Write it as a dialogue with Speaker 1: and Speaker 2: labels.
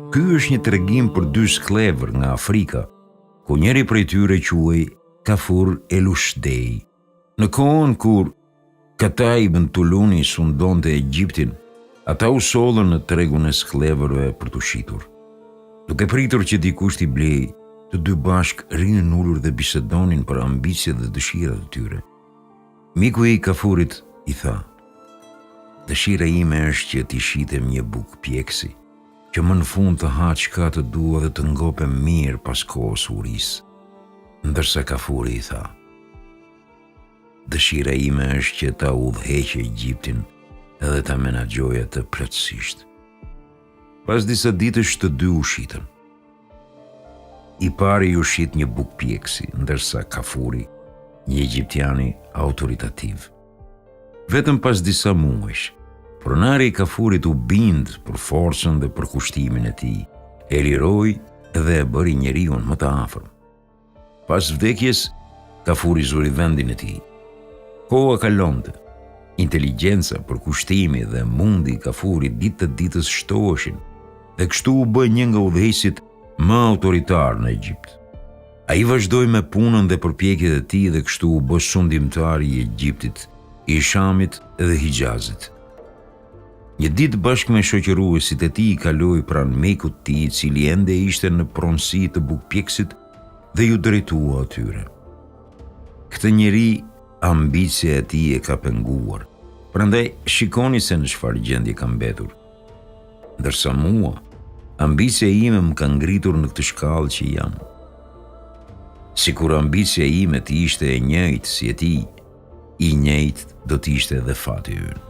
Speaker 1: Ky është një tregim për dy skllevër nga Afrika, ku njëri prej tyre quhej Kafur Elushdej. Në kohën kur Kataj ibn Tuluni sundonte Egjiptin, ata u sollën në tregun e skllevërve për t'u shitur. Duke pritur që dikush t'i blejë, të dy bashkë rrinin ulur dhe bisedonin për ambiciet dhe dëshirat e tyre. Miku i Kafurit i tha, Dëshira ime është që t'i shitem një bukëpjekësi, që më në fund të ha çka të dua dhe të ngopem mirë pas kohës së urisë. Ndërsa Kafuri i tha, Dëshira ime është që ta udhëheq Egjiptin dhe ta menaxhoj atë plotësisht. Pas disa ditësh të dy u shitën. I pari iu shit një bukëpjekësi, ndërsa Kafuri, një egjiptiani autoritativ. Vetëm pas disa muajsh, pronari i Kafurit u bind për forcën dhe përkushtimin e tij, e liroi dhe e bëri njeriun më të afërm. Pas vdekjes, Kafuri zuri vendin e tij. Koha kalonte. Inteligjenca, përkushtimi dhe mundi i Kafurit ditë ditës shtoheshin dhe kështu u bë një nga udhëheqësit më autoritarë në Egjipt. Ai vazhdoi me punën dhe përpjekjet e tij dhe kështu u bë sundimtar i Egjiptit, i Shamit dhe Hixhazit. Një ditë bashkë me shoqëruesit e tij kaloi pranë mikut të tij, i cili ende ishte në pronësi të bukëpjekësit dhe iu drejtua atyre. Këtë njeri ambicia e tij e ka penguar, prandaj shikoni se në çfarë gjendje ka mbetur. Ndërsa mua, ambicia ime më ka ngritur në këtë shkallë që jam. Sikur ambicia ime të ishte e njëjtë si e tij, i njëjtë do të ishte edhe fati ynë.